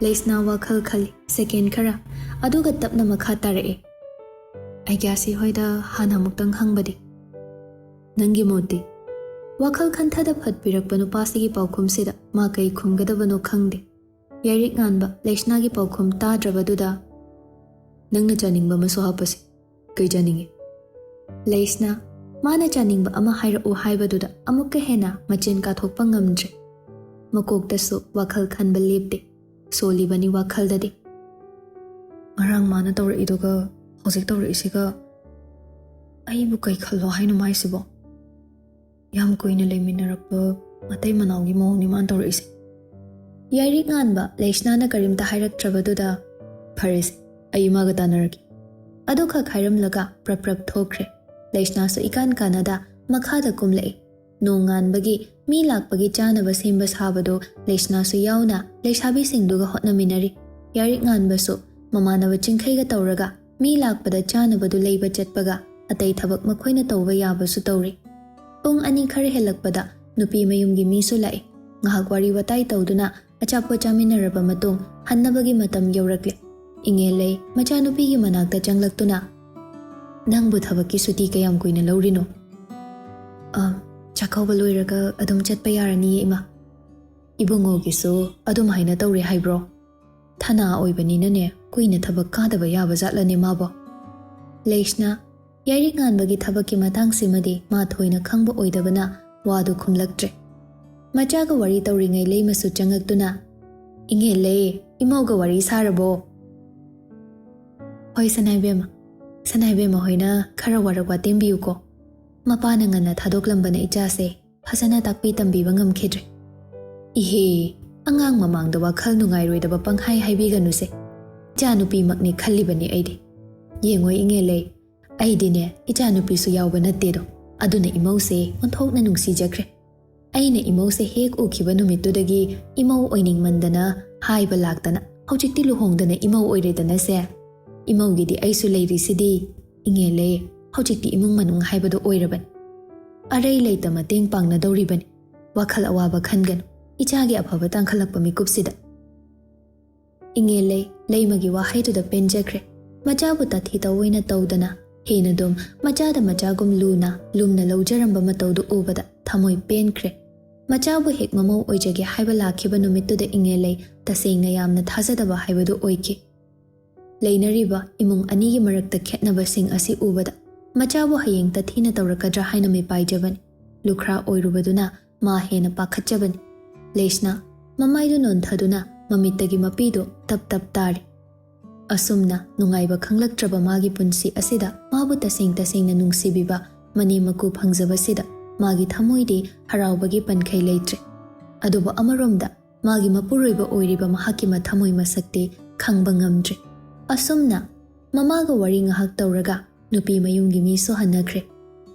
ꯂꯩꯁꯅꯥ ꯋꯥꯈꯜ ꯈꯜꯂꯤ ꯁꯦꯀꯦꯟ ꯈꯔ, ꯑꯗꯨꯒ ꯇꯞꯅ ꯃꯈꯥ ꯇꯥꯔꯛꯏ, "ꯑꯩꯒ꯭ꯌꯥꯁꯤ ꯍꯣꯏꯗ ꯍꯥꯟꯅ ꯑꯃꯨꯛꯇꯪ ꯍꯪꯕꯗꯤ?" "ꯅꯪꯒꯤ ꯃꯣꯠꯇꯤ?" ꯋꯥꯈꯜ ꯈꯟꯊꯗ ꯐꯠ ꯄꯤꯔꯛꯄ ꯅꯨꯄꯥꯁꯤꯒꯤ ꯄꯥꯎꯈꯨꯝꯁꯤꯗ ꯃꯥ ꯀꯩ ꯈꯨꯝꯒꯗꯕꯅꯣ ꯈꯪꯗꯦ꯫ ꯌꯥꯏꯔꯤꯛ ꯉꯥꯟꯕ ꯂꯩꯁꯅꯥꯒꯤ ꯄꯥꯎꯈꯨꯝ ꯇꯥꯗ꯭ꯔꯕꯗꯨꯗ, "ꯅꯪꯅ ꯆꯥꯅꯤꯡꯕ ꯑꯃꯁꯨ ꯍꯥꯞꯄꯁꯤ꯫ ꯀꯩ ꯆꯥꯅꯤꯡꯉꯤ?" ꯂꯩꯁꯅꯥ ꯃꯥꯅ ꯆꯥꯅꯤꯡꯕ ꯑꯃ ꯍꯥꯏꯔꯛꯎ ꯍꯥꯏꯕꯗꯨꯗ ꯑꯃꯨꯛꯀ ꯍꯦꯟꯅ ꯃꯆꯤꯟ ꯀꯥꯊꯣꯛꯄ ꯉꯝꯗ꯭ꯔꯦ꯫ ꯃꯀꯣꯛꯇꯁꯨ ꯋꯥꯈꯜ ꯈꯟꯕ ꯂꯦꯞꯇꯦ꯫ ꯁꯣꯜꯂꯤꯕꯅꯤ ꯋꯥꯈꯜꯗꯗꯤ꯫ "ꯉꯔꯥꯡ ꯃꯥꯅ ꯇꯧꯔꯛꯏꯗꯨꯒ ꯍꯧꯖꯤꯛ ꯇꯧꯔꯛꯏꯁꯤꯒ ꯑꯩꯕꯨ ꯀꯩ ꯈꯜꯂꯣ ꯍꯥꯏꯅꯣ ꯃꯥꯏꯁꯤꯕꯣ? ꯌꯥꯝ ꯀꯨꯏꯅ ꯂꯩꯃꯤꯟꯅꯔꯛꯄ ꯃꯇꯩ ꯃꯅꯥꯎꯒꯤ ꯃꯑꯣꯡꯅꯤ ꯃꯥꯅ ꯇꯧꯔꯛꯏꯁꯦ꯫" ꯌꯥꯏꯔꯤꯛ ꯉꯥꯟꯕ ꯂꯩꯁꯅꯥꯅ ꯀꯔꯤꯝꯇ ꯍꯥꯏꯔꯛꯇ꯭ꯔꯕꯗꯨꯗ, "ꯐꯔꯦꯁꯦ, ꯑꯩ ꯏꯃꯥꯒ ꯇꯥꯟꯅꯔꯒꯦ꯫" ꯑꯗꯨꯈꯛ ꯍꯥꯏꯔꯝꯂꯒ ꯄ꯭ꯔꯞ ꯄ꯭ꯔꯞ ꯊꯣꯛꯈ꯭ꯔꯦ꯫ ꯂꯩꯁꯅꯥꯁꯨ ꯏꯀꯥꯟ ꯀꯥꯟꯅꯗ ꯃꯈꯥꯗ ꯀꯨꯝꯂꯛꯏ꯫ ꯅꯣꯡ ꯉꯥꯟꯕꯒꯤ ꯃꯤ ꯂꯥꯛꯄꯒꯤ ꯆꯥꯅꯕ ꯁꯦꯝꯕ ꯁꯥꯕꯗꯨ ꯂꯩꯁꯅꯥꯁꯨ ꯌꯥꯎꯅ ꯂꯩꯁꯥꯕꯤꯁꯤꯡꯗꯨꯒ ꯍꯣꯠꯅꯃꯤꯟꯅꯔꯤ꯫ ꯌꯥꯏꯔꯤꯛ ꯉꯥꯟꯕꯁꯨ ꯃꯃꯥꯟꯅꯕ ꯆꯤꯡꯈꯩꯒ ꯇꯧꯔꯒ ꯃꯤ ꯂꯥꯛꯄꯗ ꯆꯥꯅꯕꯗꯨ ꯂꯩꯕ ꯆꯠꯄꯒ ꯑꯇꯩ ꯊꯕꯛ ꯃꯈꯣꯏꯅ ꯇꯧꯕ ꯌꯥꯕꯁꯨ ꯇꯧꯔꯤ꯫ ꯄꯨꯡ ꯑꯅꯤ ꯈꯔ ꯍꯦꯜꯂꯛꯄꯗ ꯅꯨꯄꯤ ꯃꯌꯨꯝꯒꯤ ꯃꯤꯁꯨ ꯂꯥꯛꯏ꯫ ꯉꯥꯏꯍꯥꯛ ꯋꯥꯔꯤ ꯋꯥꯇꯥꯏ ꯇꯧꯗꯨꯅ ꯑꯆꯥꯄꯣꯠ ꯆꯥꯃꯤꯟꯅꯔꯕ ꯃꯇꯨꯡ ꯍꯟꯅꯕꯒꯤ ꯃꯇꯝ ꯌꯧꯔꯛꯂꯦ꯫ ꯏꯉꯦꯜꯂꯩ ꯃꯆꯥꯅꯨꯄꯤꯒꯤ ꯃꯅꯥꯛꯇ ꯆꯪꯂꯛꯇꯨꯅ, "ꯅꯪꯕꯨ ꯊꯕꯛꯀꯤ ꯁꯨꯇꯤ ꯀꯌꯥꯝ ꯀꯨꯏꯅ ꯂꯧꯔꯤꯅꯣ?" "ꯑ, ꯆꯥꯛꯀꯧꯕ ꯂꯣꯏꯔꯒ ꯑꯗꯨꯝ ꯆꯠꯄ ꯌꯥꯔꯅꯤꯌꯦ, ꯏꯃꯥ꯫" "ꯏꯕꯨꯡꯉꯣꯒꯤꯁꯨ ꯑꯗꯨꯝ ꯍꯥꯏꯅ ꯇꯧꯔꯦ ꯍꯥꯏꯕ꯭ꯔꯣ? ꯊꯅꯥ ꯑꯣꯏꯕꯅꯤꯅꯅꯦ, ꯀꯨꯏꯅ ꯊꯕꯛ ꯀꯥꯗꯕ ꯌꯥꯕ ꯖꯥꯠꯂꯅꯦ ꯃꯥꯕꯣ?" ꯂꯩꯁꯅꯥ ꯌꯥꯏꯔꯤꯛ ꯉꯥꯟꯕꯒꯤ ꯊꯕꯛꯀꯤ ꯃꯇꯥꯡꯁꯤꯃꯗꯤ ꯃꯥ ꯊꯣꯏꯅ ꯈꯪꯕ ꯑꯣꯏꯗꯕꯅ ꯋꯥꯗꯨ ꯈꯨꯝꯂꯛꯇ꯭ꯔꯦ꯫ ꯃꯆꯥꯒ ꯋꯥꯔꯤ ꯇꯧꯔꯤꯉꯩ ꯂꯩꯃꯁꯨ ꯆꯪꯉꯛꯇꯨꯅ, "ꯏꯉꯦꯜꯂꯩ, ꯏꯃꯧꯒ ꯋꯥꯔꯤ ꯁꯥꯔꯕꯣ?" "ꯍꯣꯏ ꯁꯅꯥꯏꯕꯦꯝꯃ, ꯁꯅꯥꯏꯕꯦꯝꯃ ꯍꯣꯏꯅ ꯈꯔ ꯋꯥꯔꯛ ꯋꯥꯇꯦꯝꯕꯤꯌꯨꯀꯣ꯫ ꯃꯄꯥꯅ ꯉꯟꯅ ꯊꯥꯗꯣꯛꯂꯝꯕꯅ ꯏꯆꯥꯁꯦ ꯐꯖꯅ ꯇꯥꯛꯄꯤ ꯇꯝꯕꯤꯕ ꯉꯝꯈꯤꯗ꯭ꯔꯦ꯫" "ꯏꯍꯦ, ꯑꯉꯥꯡ ꯃꯃꯥꯡꯗ ꯋꯥꯈꯜ ꯅꯨꯡꯉꯥꯏꯔꯣꯏꯗꯕ ꯄꯪꯍꯥꯏ ꯍꯥꯏꯕꯤꯒꯅꯨꯁꯦ꯫ ꯏꯆꯥꯅꯨꯄꯤꯃꯛꯅꯤ ꯈꯜꯂꯤꯕꯅꯤ ꯑꯩꯗꯤ꯫ ꯌꯦꯡꯉꯣ ꯏꯉꯦꯜꯂꯩ, ꯑꯩꯗꯤꯅꯦ ꯏꯆꯥꯅꯨꯄꯤꯁꯨ ꯌꯥꯎꯕ ꯅꯠꯇꯦꯗꯣ, ꯑꯗꯨꯅ ꯏꯃꯧꯁꯦ ꯑꯣꯟꯊꯣꯛꯅ ꯅꯨꯡꯁꯤꯖꯈ꯭ꯔꯦ꯫ ꯑꯩꯅ ꯏꯃꯧꯁꯦ ꯍꯦꯛ ꯎꯈꯤꯕ ꯅꯨꯃꯤꯠꯇꯨꯗꯒꯤ ꯏꯃꯧ ꯑꯣꯏꯅꯤꯡꯃꯟꯗꯅ ꯍꯥꯏꯕ ꯂꯥꯛꯇꯅ ꯍꯧꯖꯤꯛꯇꯤ ꯂꯨꯍꯣꯡꯗꯅ ꯏꯃꯧ ꯑꯣꯏꯔꯦꯗꯅꯁꯦ꯫ ꯏꯃꯧꯒꯤꯗꯤ ꯑꯩꯁꯨ ꯂꯩꯔꯤꯁꯤꯗꯤ꯫ ꯏꯉꯦꯜꯂꯩ, ꯍꯧꯖꯤꯛꯇꯤ ꯏꯃꯨꯡ ꯃꯅꯨꯡ ꯍꯥꯏꯕꯗꯣ ꯑꯣꯏꯔꯕꯅꯤ꯫ ꯑꯔꯩ ꯂꯩꯇ ꯃꯇꯦꯡ ꯄꯥꯡꯅꯗꯧꯔꯤꯕꯅꯤ꯫ ꯋꯥꯈꯜ ꯑꯋꯥꯕ ꯈꯟꯒꯅꯨ, ꯏꯆꯥꯒꯤ ꯑꯐꯕ ꯇꯥꯡꯈꯠꯂꯛꯄ ꯃꯤꯀꯨꯞꯁꯤꯗ꯫" ꯏꯉꯦꯜꯂꯩ ꯂꯩꯃꯒꯤ ꯋꯥꯍꯩꯗꯨꯗ ꯄꯦꯟꯖꯈ꯭ꯔꯦ꯫ ꯃꯆꯥꯕꯨ ꯇꯥꯊꯤ ꯇꯧꯑꯣꯏꯅ ꯇꯧꯗꯅ ꯍꯦꯟꯅꯗꯨꯝ ꯃꯆꯥꯗ ꯃꯆꯥꯒꯨꯝ ꯂꯨꯅ ꯂꯨꯝꯅ ꯂꯧꯖꯔꯝꯕ ꯃꯇꯧꯗꯨ ꯎꯕꯗ ꯊꯃꯣꯏ ꯄꯦꯟꯈ꯭ꯔꯦ꯫ ꯃꯆꯥꯕꯨ ꯍꯦꯛ ꯃꯃꯧ ꯑꯣꯏꯖꯒꯦ ꯍꯥꯏꯕ ꯂꯥꯛꯈꯤꯕ ꯅꯨꯃꯤꯠꯇꯨꯗ ꯏꯉꯦꯜꯂꯩ ꯇꯁꯦꯡꯅ ꯌꯥꯝꯅ ꯊꯥꯖꯗꯕ ꯍꯥꯏꯕꯗꯨ ꯑꯣꯏꯈꯤ꯫ ꯂꯩꯅꯔꯤꯕ ꯏꯃꯨꯡ ꯑꯅꯤꯒꯤ ꯃꯔꯛꯇ ꯈꯦꯠꯅꯕꯁꯤꯡ ꯑꯁꯤ ꯎꯕꯗ ꯃꯆꯥꯕꯨ ꯍꯌꯦꯡ ꯇꯥꯊꯤꯅ ꯇꯧꯔꯛꯀꯗ꯭ꯔꯥ ꯍꯥꯏꯅ ꯃꯤꯄꯥꯏꯖꯕꯅꯤ꯫ ꯂꯨꯈ꯭ꯔꯥ ꯑꯣꯏꯔꯨꯕꯗꯨꯅ ꯃꯥ ꯍꯦꯟꯅ ꯄꯥꯈꯠꯆꯕꯅꯤ꯫ ꯂꯩꯁꯅꯥ ꯃꯃꯥꯏꯗꯨ ꯅꯣꯟꯊꯗꯨꯅ ꯃꯃꯤꯠꯇꯒꯤ ꯃꯄꯤꯗꯨ ꯇꯞ ꯇꯞ ꯇꯥꯔꯤ꯫ ꯑꯁꯨꯝꯅ ꯅꯨꯡꯉꯥꯏꯕ ꯈꯪꯂꯛꯇ꯭ꯔꯕ ꯃꯥꯒꯤ ꯄꯨꯟꯁꯤ ꯑꯁꯤꯗ ꯃꯥꯕꯨ ꯇꯁꯦꯡ ꯇꯁꯦꯡꯅ ꯅꯨꯡꯁꯤꯕꯤꯕ ꯃꯅꯦꯝ ꯃꯀꯨ ꯐꯪꯖꯕꯁꯤꯗ ꯃꯥꯒꯤ ꯊꯃꯣꯏꯗꯤ ꯍꯔꯥꯎꯕꯒꯤ ꯄꯟꯈꯩ ꯂꯩꯇ꯭ꯔꯦ꯫ ꯑꯗꯨꯕꯨ ꯑꯃꯔꯣꯝꯗ ꯃꯥꯒꯤ ꯃꯄꯨꯔꯣꯏꯕ ꯑꯣꯏꯔꯤꯕ ꯃꯍꯥꯛꯀꯤ ꯃꯊꯃꯣꯏ ꯃꯁꯛꯇꯤ ꯈꯪꯕ ꯉꯝꯗ꯭ꯔꯦ꯫ ꯑꯁꯨꯝꯅ ꯃꯃꯥꯒ ꯋꯥꯔꯤ ꯉꯥꯏꯍꯥꯛ ꯇꯧꯔꯒ ꯅꯨꯄꯤ ꯃꯌꯨꯝꯒꯤ ꯃꯤꯁꯨ ꯍꯟꯅꯈ꯭ꯔꯦ꯫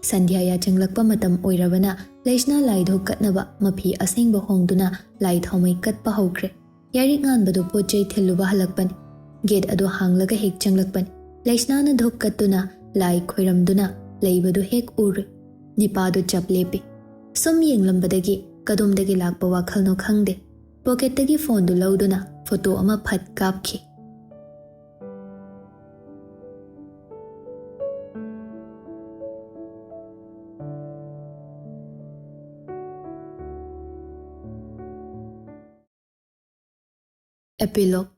ꯁꯟꯙ꯭ꯌꯥ ꯌꯥꯆꯪꯂꯛꯄ ꯃꯇꯝ ꯑꯣꯏꯔꯕꯅ ꯂꯩꯁꯅꯥ ꯂꯥꯏ ꯙꯨꯛ ꯀꯠꯅꯕ ꯃꯐꯤ ꯑꯁꯦꯡꯕ ꯍꯣꯡꯗꯨꯅ ꯂꯥꯏ ꯊꯥꯎꯃꯩ ꯀꯠꯄ ꯍꯧꯈ꯭ꯔꯦ꯫ ꯌꯥꯏꯔꯤꯛ ꯉꯥꯟꯕꯗꯨ ꯄꯣꯠ ꯆꯩ ꯊꯤꯜꯂꯨꯕ ꯍꯜꯂꯛꯄꯅꯤ꯫ ꯒꯦꯠ ꯑꯗꯨ ꯍꯥꯡꯂꯒ ꯍꯦꯛ ꯆꯪꯂꯛꯄꯅꯤ꯫ ꯂꯩꯁꯅꯥꯅ ꯙꯨꯛ ꯀꯠꯇꯨꯅ ꯂꯥꯏ ꯈꯣꯏꯔꯝꯗꯨꯅ ꯂꯩꯕꯗꯨ ꯍꯦꯛ ꯎꯔꯨꯏ꯫ ꯅꯤꯄꯥꯗꯨ ꯆꯞ ꯂꯦꯞꯄꯤ꯫ ꯁꯨꯝ ꯌꯦꯡꯂꯝꯕꯗꯒꯤ ꯀꯗꯣꯝꯗꯒꯤ ꯂꯥꯛꯄ ꯋꯥꯈꯜꯅꯣ ꯈꯪꯗꯦ꯫ ꯄꯣꯀꯦꯠꯇꯒꯤ ꯐꯣꯟꯗꯨ ꯂꯧꯗꯨꯅ ꯐꯣꯇꯣ ꯑꯃ ꯐꯠ ꯀꯥꯞꯈꯤ꯫ ꯑꯦꯄꯤꯂꯣꯒ꯫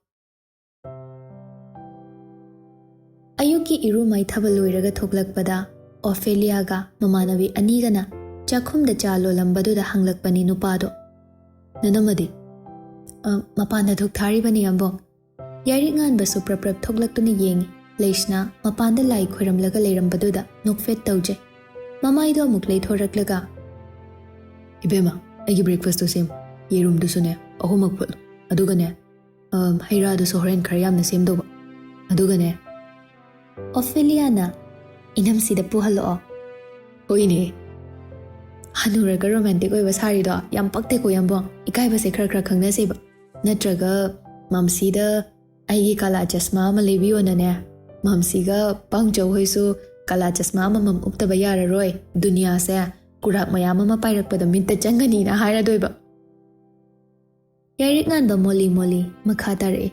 ꯑꯌꯨꯛꯀꯤ ꯏꯔꯨ ꯃꯥꯏꯊꯕ ꯂꯣꯏꯔꯒ ꯊꯣꯛꯂꯛꯄꯗ ꯑꯣꯐꯦꯂꯤꯌꯥꯒ ꯃꯃꯥꯟꯅꯕꯤ ꯑꯅꯤꯒꯅ ꯆꯥꯛꯈꯨꯝꯗ ꯆꯥ ꯂꯣꯜꯂꯝꯕꯗꯨꯗ ꯍꯪꯂꯛꯄꯅꯤ ꯅꯨꯄꯥꯗꯣ꯫ "ꯅꯅꯝꯃꯗꯤ?" "ꯑ, ꯃꯄꯥꯟꯗ ꯙꯨꯛ ꯊꯥꯔꯤꯕꯅꯤ, ꯑꯝꯕꯣꯝ꯫" ꯌꯥꯏꯔꯤꯛ ꯉꯥꯟꯕꯁꯨ ꯄ꯭ꯔꯞ ꯄ꯭ꯔꯞ ꯊꯣꯛꯂꯛꯇꯨꯅ ꯌꯦꯡꯉꯤ꯫ ꯂꯩꯁꯅꯥ ꯃꯄꯥꯟꯗ ꯂꯥꯏ ꯈꯣꯏꯔꯝꯂꯒ ꯂꯩꯔꯝꯕꯗꯨꯗ ꯅꯣꯛꯐꯦꯠ ꯇꯧꯖꯩ꯫ ꯃꯃꯥꯏꯗꯣ ꯑꯃꯨꯛ ꯂꯩꯊꯣꯔꯛꯂꯒ, "ꯏꯕꯦꯝꯃ, ꯑꯩꯒꯤ ꯕ꯭ꯔꯦꯛꯐꯥꯁꯇꯨ ꯁꯦꯝꯃꯨ꯫ ꯌꯦꯔꯨꯝꯗꯨꯁꯨꯅꯦ, ꯑꯍꯨꯝꯃꯛ ꯐꯨꯠꯂꯨ꯫ ꯑꯗꯨꯒꯅꯦ, ꯑ, ꯍꯩ ꯔꯥꯗꯨꯁꯨ ꯍꯣꯔꯦꯟ ꯈꯔ ꯌꯥꯝꯅ ꯁꯦꯝꯗꯧꯕ꯫ ꯑꯗꯨꯒꯅꯦ," ꯑꯣꯐꯦꯂꯤꯌꯥꯅ, "ꯏꯅꯝꯁꯤꯗ ꯄꯨꯍꯜꯂꯛꯑꯣ꯫" "ꯍꯣꯏꯅꯦ꯫ ꯍꯅꯨꯔꯒ ꯔꯣꯃꯥꯟꯇꯤꯛ ꯑꯣꯏꯕ ꯁꯥꯔꯤꯗꯣ ꯌꯥꯝ ꯄꯛꯇꯦꯀꯣ, ꯌꯥꯝꯕꯣꯡ꯫ ꯏꯀꯥꯏꯕꯁꯦ ꯈꯔ ꯈꯔ ꯈꯪꯅꯁꯦꯕ꯫ ꯅꯠꯇ꯭ꯔꯒ ꯃꯝꯁꯤꯗ ꯑꯩꯒꯤ ꯀꯥꯂꯥ ꯆꯁꯃꯥ ꯑꯃ ꯂꯩꯕꯤꯌꯣꯅꯅꯦ꯫ ꯃꯝꯁꯤꯒ ꯄꯥꯎꯖꯧ ꯍꯣꯏꯁꯨ ꯀꯥꯂꯥ ꯆꯁꯃꯥ ꯑꯃꯃꯝ ꯎꯞꯇꯕ ꯌꯥꯔꯔꯣꯏ꯫ ꯗꯨꯅꯤꯌꯥꯁꯦ ꯀꯨꯔꯥꯛ ꯃꯌꯥꯝ ꯑꯃ ꯄꯥꯏꯔꯛꯄꯗ ꯃꯤꯠꯇ ꯆꯪꯒꯅꯤꯅ ꯍꯥꯏꯔꯗꯣꯏꯕ꯫" ꯌꯥꯏꯔꯤꯛ ꯉꯥꯟꯕ ꯃꯣꯜꯂꯤ ꯃꯣꯜꯂꯤ ꯃꯈꯥ ꯇꯥꯔꯛꯏ꯫